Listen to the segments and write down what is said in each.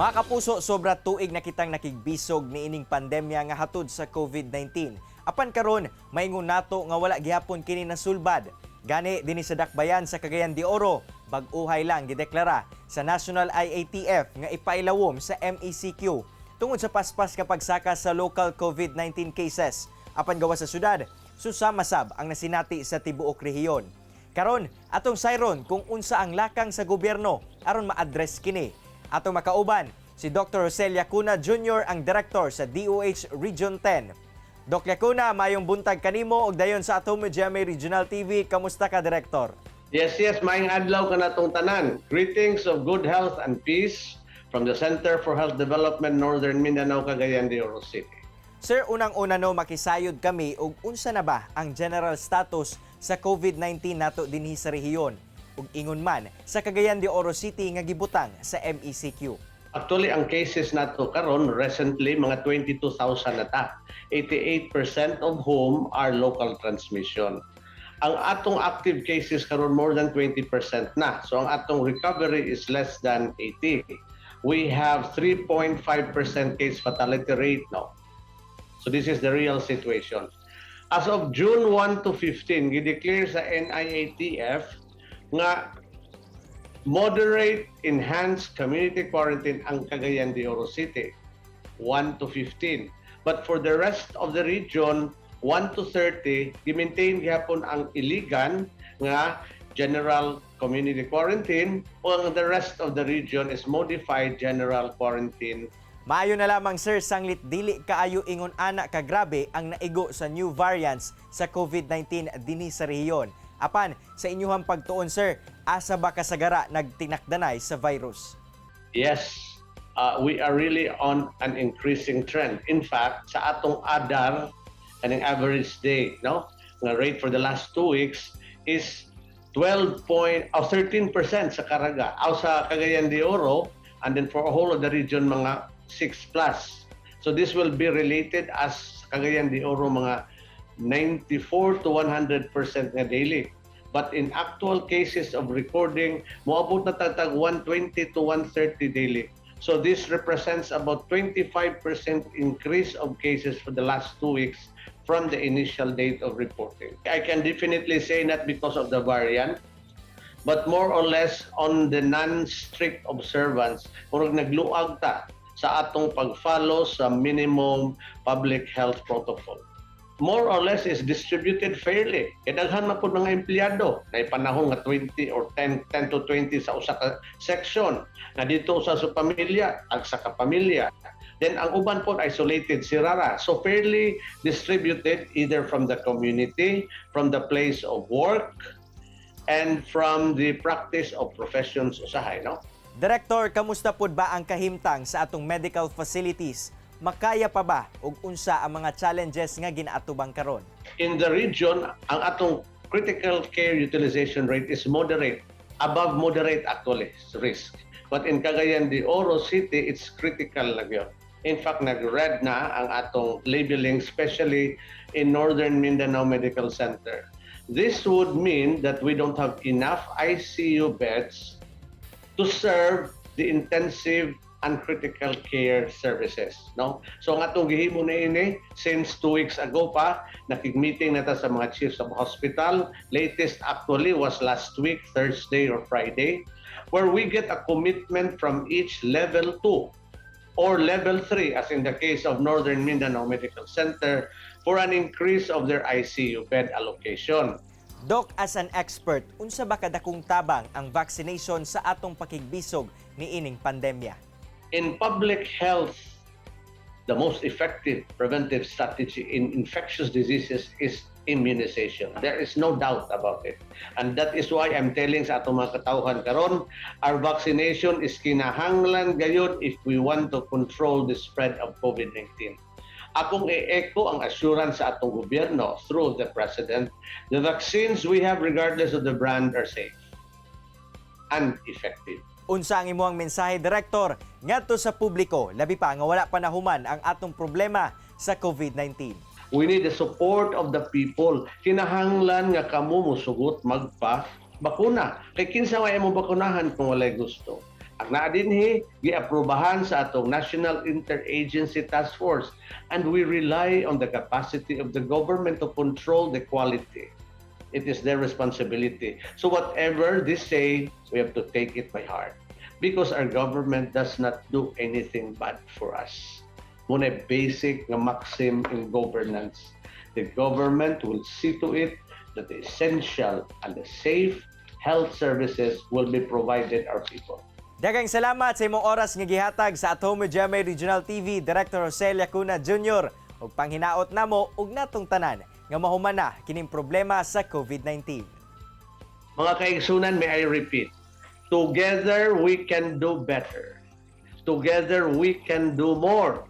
Mga kapuso, sobra tuig na kitang nakigbisog niining pandemya nga hatod sa COVID-19. Apan karon, maingon nato nga wala gihapon kini nasulbad. Gani dinhi sa Dakbayan sa Cagayan de Oro, bag-uhay lang gideklara sa National IATF nga ipailawom sa MECQ tungod sa paspas nga pagsaka sa local COVID-19 cases. Apan gawas sa syudad, susama sab ang nasinati sa tibuok rehiyon. Karon, atong sayron kung unsa ang lakang sa gobyerno aron ma-address kini. Atong makauban si Dr. Jose Llacuna Jr., ang director sa DOH Region 10. Doc Llacuna, mayong buntag kanimo og dayon sa Atome GMA Regional TV. Kamusta ka, Director? Yes, maayong adlaw kanatong tanan. Greetings of good health and peace from the Center for Health Development, Northern Mindanao, Cagayan de Oro City. Sir, unang-una no, makisayod kami og unsa na ba ang general status sa COVID-19 nato dinhi sa rehiyon ug ingon man sa Cagayan de Oro City nga gibutang sa MECQ? Actually, ang cases nato karon recently, mga 22,000 na ta. 88% of whom are local transmission. Ang atong active cases karon, more than 20% na. So ang atong recovery is less than 80. We have 3.5% case fatality rate now. So this is the real situation. As of June 1 to 15, gideclare sa NIATF nga moderate enhanced community quarantine ang Cagayan de Oro City, 1 to 15. But for the rest of the region, 1 to 30, gi-maintain gihapon ang Iligan nga general community quarantine, while the rest of the region is modified general quarantine. Maayo na lamang, sir, sanglit dili kaayo ingon ana kagrabe ang naigo sa new variants sa COVID-19 dinhi sa rehiyon. Apan sa inyuhang pagtuon, sir, asa ba kasagara nagtinakdanay sa virus? Yes, we are really on an increasing trend. In fact, sa atong ADAR, kaning average day, no, nga rate for the last 2 weeks is 12 point, oh, 13% sa Caraga, aw sa Cagayan de Oro, and then for whole of the region, mga 6 plus. So this will be related as Cagayan de Oro, mga 94 to 100% nga daily. But in actual cases of recording, moabot na tag 120 to 130 daily. So this represents about 25% increase of cases for the last 2 weeks from the initial date of reporting. I can definitely say not because of the variant, but more or less on the non-strict observance. Murag nagluag ta sa atong pag-follow sa minimum public health protocol. More or less is distributed fairly. Kay daghan man pud mga empleyado. Nay panahon nga 20 or 10, 10 to 20 sa usa ka section. Na dito usa sa pamilya, tagsa ka pamilya. Then ang uban po, isolated si rara. So fairly distributed either from the community, from the place of work, and from the practice of professions usahay, no? Director, kamusta pud ba ang kahimtang sa atong medical facilities? Makaya pa ba ug unsa ang mga challenges nga ginaatubang karon? In the region, ang atong critical care utilization rate is moderate, above moderate actually risk. But in Cagayan de Oro City, it's critical na gyud. In fact, nag-red na ang atong labeling, especially in Northern Mindanao Medical Center. This would mean that we don't have enough ICU beds to serve the intensive and critical care services, no? So ang atong gihimo na ini since 2 weeks ago pa, nakig-meeting na ta sa mga chiefs of hospital. Latest actually was last week, Thursday or Friday, where we get a commitment from each level 2 or level 3, as in the case of Northern Mindanao Medical Center, for an increase of their ICU bed allocation. Doc, as an expert, unsa ba kadakong tabang ang vaccination sa atong pakigbisog niining pandemya? In public health, the most effective preventive strategy in infectious diseases is immunization. There is no doubt about it. And that is why I'm telling sa atong mga katawhan karon, our vaccination is kinahanglan gayud if we want to control the spread of COVID-19. Akong i-echo ang assurance sa atong gobyerno through the President, the vaccines we have, regardless of the brand, are safe and effective. Unsa ang imong mensahe, Director, ngadto sa publiko, labi pa nga wala pa nahuman ang atong problema sa COVID-19? We need the support of the people. Kinahanglan nga kamo musugot magpa bakuna. Kay kinsa may mo bakunahan kung walay gusto? Ang naa dinhi giaprobahan sa atong National Interagency Task Force, and we rely on the capacity of the government to control the quality. It is their responsibility. So whatever they say, we have to take it by heart because our government does not do anything bad for us. Mao na basic nga maxim in governance. The government will see to it that the essential and the safe health services will be provided our people. Daghang salamat sa imong oras nga gihatag sa At Home with GMA Regional TV, Director Jose Llacuna Jr. Ug panghinaot namo ug natong tanan nga mahuman na kining problema sa COVID-19. Mga kaigsunan, may I repeat, together we can do better. Together we can do more.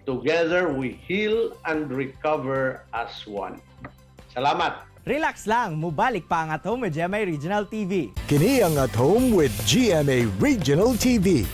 Together we heal and recover as one. Salamat! Relax lang, mubalik pa ang At Home with GMA Regional TV. Kini ang At Home with GMA Regional TV.